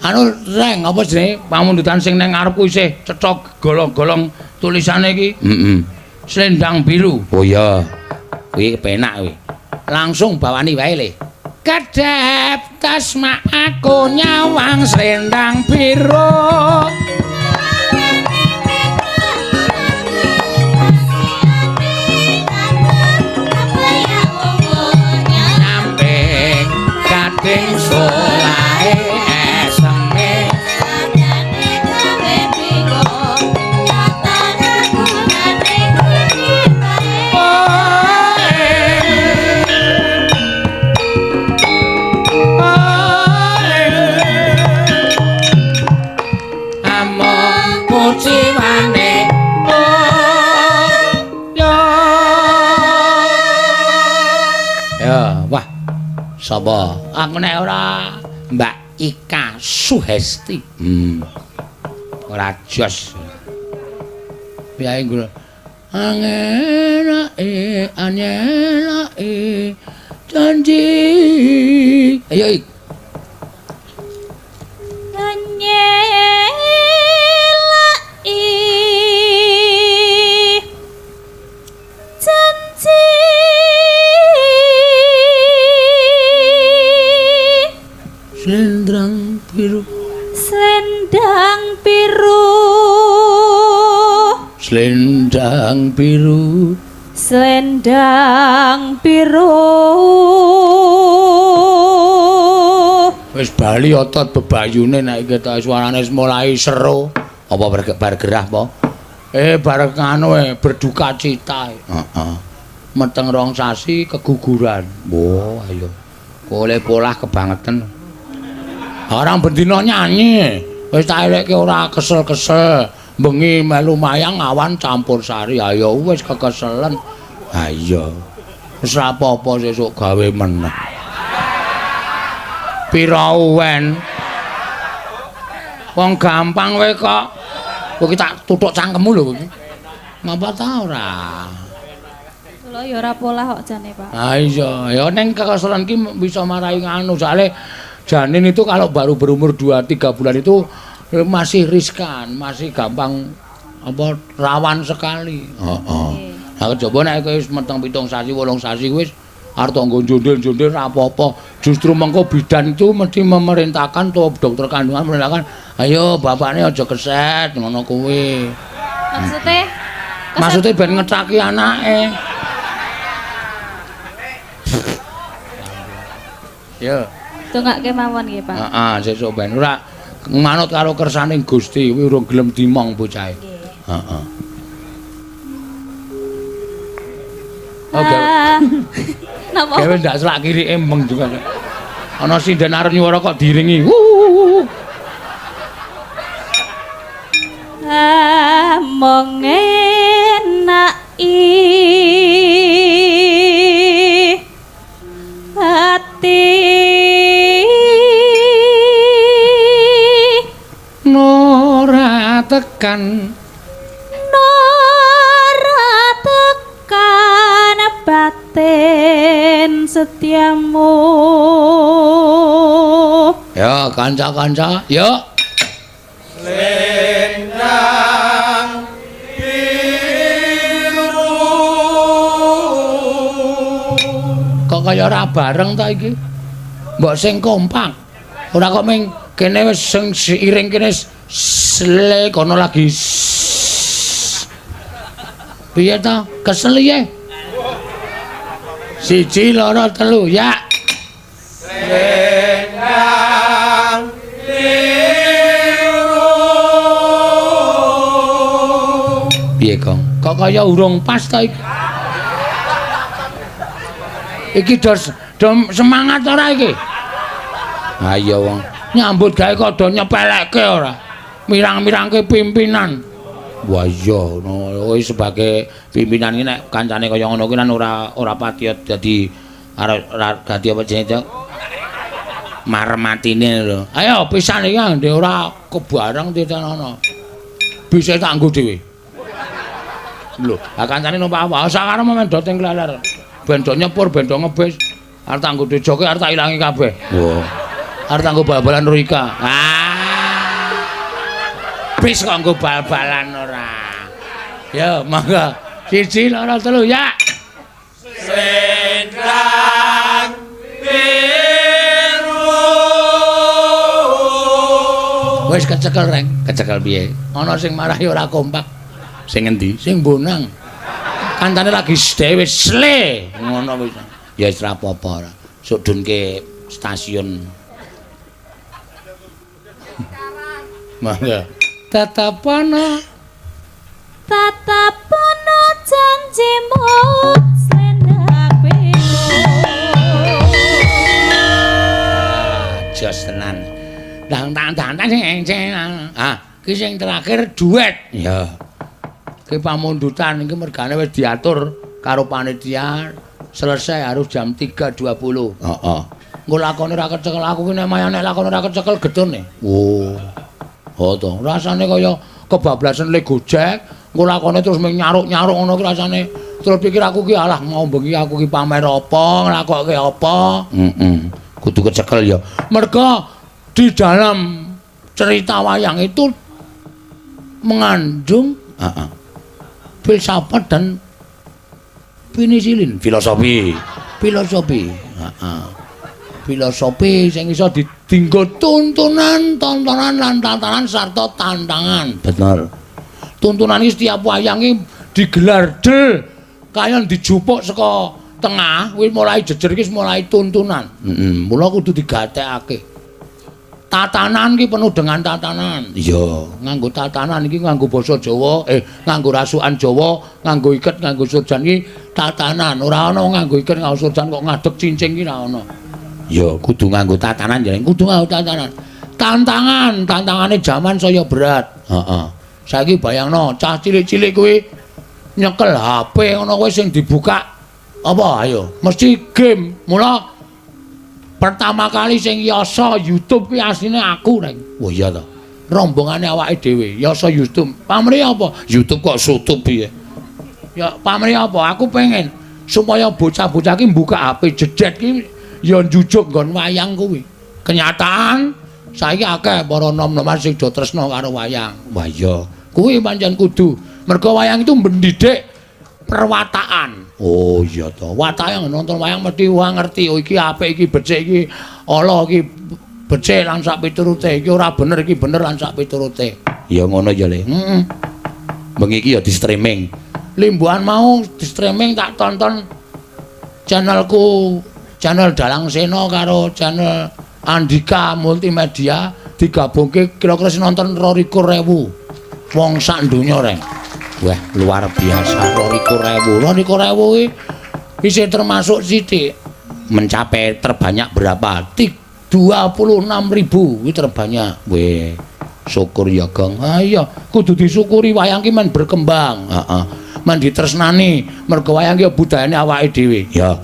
Anu Reng, apa jenenge pamundutan sing nang ngarepku isih cetha golong-golong tulisane iki? Heeh. Selendang biru. Oh iya. Kuwi penak kuwi. Langsung bawani wae le. Kedhep tasma aku nyawang selendang biru. Nyamping gading solahe eseme. Among kuciwane yo. Ya, wah. Sapa? Aku nek ora Mbak Ika Suhesti. Ora jos. Piye nggo? Angenake anyenake janji. Ayo Ik. Selendang biru. Selendang biru. Selendang biru. Selendang biru. Wis bali otot bebayune nek iki suarane wis mulai seru. Apa bar gerah apa? Bar nganu berduka cita. Heeh. Meteng rong sasi keguguran. Oh, ayo. Kole polah kebangetan. Orang bendina nyanyi. Wis tak elekke ora kesel-kesel. Bengi melu mayang awan campur sari. Ayo wis kekeselen. Ha iya. Wis ora apa-apa sesuk gawe meneh. Pira uwen? Wong gampang wae kok. Kowe iki tak tutuk cangkemmu lho kowe iki. Ngapa ta ora? Kula ya ora polah kok jane, Pak. Ha iya, ya ning kekeselen ki bisa marai nganu soalé janin itu kalau baru berumur 2-3 bulan itu masih riskan, masih gampang apa rawan sekali. Heeh. Lah kejaba nek kowe wis meteng 7 sasi, 8 sasi wis arep nggo njondel-njondel ra apa-apa. Justru mengko bidan itu mesti memerintahkan to dokter kandungan memerintahkan, ayo bapakne aja keset ngono kuwi. Maksudnya? Maksudnya ben ngecaki anake. Ya. Dongake mawon nggih, Pak. Heeh, sesuk ben ora manut karo kersane Gusti kuwi urung gelem dimong bocahe. Heeh. Oke. Napa? Gawe ndak selak kiri emeng juga. Ana sinden arep nyuwara kok diiringi. Among enaki ati nora tekan nora tekan batin setiamu. Ya kanca-kanca, yuk. Selendang biru. Kok kaya ora bareng ta iki? Mbok sing kompak. Ora kok ming kene wis sing seiring kene sle kono lagi. Piye ta? Kesel ye? 1 2 3 ya. Selendang biru. Piye, Kong? Kok kaya urung pas ta iki? Iki do semangat ora iki? Ha iya wong. Nyambut gawe kok do nyepelekke ora. Mirang-mirangke pimpinan. Wah iya ngono kuwi sebagai pimpinan iki nek kancane kaya ngono kuwi kan ora patiya dadi arep dadi apa jenenge marem atine lho. Ayo pisan iki ndek ora kebareng titenono. Bisa tak nggo dhewe. Lho, ha kancane numpak apa? Sakarep men do teng kleler. Ben do nyepur, ben do ngebis. Arep tak nggo joke arep tak ilangi kabeh. Wah. Arep tak nggo bal-balan Rika. Ah. Bis kok nggo bal-balan ora. Ya, monggo. 1 2 3 ya. Selendang biru. Wis kecekel, Reng. Kecekel piye? Ana sing marahi ora kompak. Sing endi? Sing bonang. Kancane lagi dhewe sle ngono wis. Ya wis ora apa-apa ora. Sok dunke stasiun. Mangga. Tetep ana Tetep ana janjimu selendang biru. Jos tenan. Dang tang tang tang sing sing. Ah, iki sing terakhir duet. Ya. Ki pamundutan iki mergane wis diatur karo panitia selesai harus jam 3.20. Heeh. Engko lakone ora kecekel aku ki nek mayane lakone ora kecekel getune. Oh. Oh to, rasane kaya kebablasan le Gojek, engko lakone terus mung nyaruk-nyaruk ngono ki rasane. Terus pikir aku ki alah mau bengi aku ki pamer apa, nglakokke apa. Heeh. Kudu kecekel ya. Merga di dalam cerita wayang itu mengandung filsafat dan penisilin, filosofi. Filosofi. Heeh. Filosofi sing iso dinggo tuntunan, tontonan lan tatanan sarta tantangan. Bener. Tuntunan iki setiap wayang iki digelar del kaya dijupuk saka tengah kuwi mulai jejer iki mulai tuntunan. Heeh, mula kudu digatekake. Tatanan iki penuh dengan tatanan. Iya, nganggo tatanan iki nganggo basa Jawa, nganggo rasukan Jawa, nganggo iket, nganggo surjan iki tatanan. Ora ana nganggo iket, nganggo surjan kok ngadeg cincing iki ora ana. Ya, kudu nganggo tatanan ya, kudu nganggo tatanan. Tantangan, tantangane jaman saya berat. Heeh. Saiki bayangno cah cilik-cilik kuwi nyekel HP ngono kuwi sing dibuka apa ayo, mesti game. Mula pertama kali sing yasa YouTube kuwi asline aku, Reng. Wah iya to. Rombongane awake dhewe yasa YouTube. Pamrih apa? YouTube kok sutup piye? Ya pamrih apa? Aku pengen supaya bocah-bocah ki mbuka HP jedet ki ya njujuk nggon wayang kuwi. Kenyataan saiki akeh para nom-noman sing do tresna karo wayang. Wah iya, kuwi pancen kudu. Mergo wayang itu mendidik perwatakan. Oh iya to. Watake nonton wayang mesti wong ngerti, oh iki apik, iki becik, iki ala, iki becik lan sak piturute, iki ora bener, iki bener lan sak piturute. Ya ngono ya, Le. Heeh. Bengi iki ya di streaming. Limbuhan mau di streaming tak tonton channelku, channel Dalang Sena karo channel Andika Multimedia digabungke kira-kira sing nonton 22.000 wong sak donya, Reng. Wah, luar biasa 22.000. 22.000 kuwi isih termasuk sithik. Mencapai terbanyak berapa? 26.000 kuwi terbanyak. Weh, syukur ya, Gong. Ah iya, kudu disyukuri wayang ki men berkembang. Heeh. Men ditresnani, mergo wayang ki budayane awake dhewe. Ya.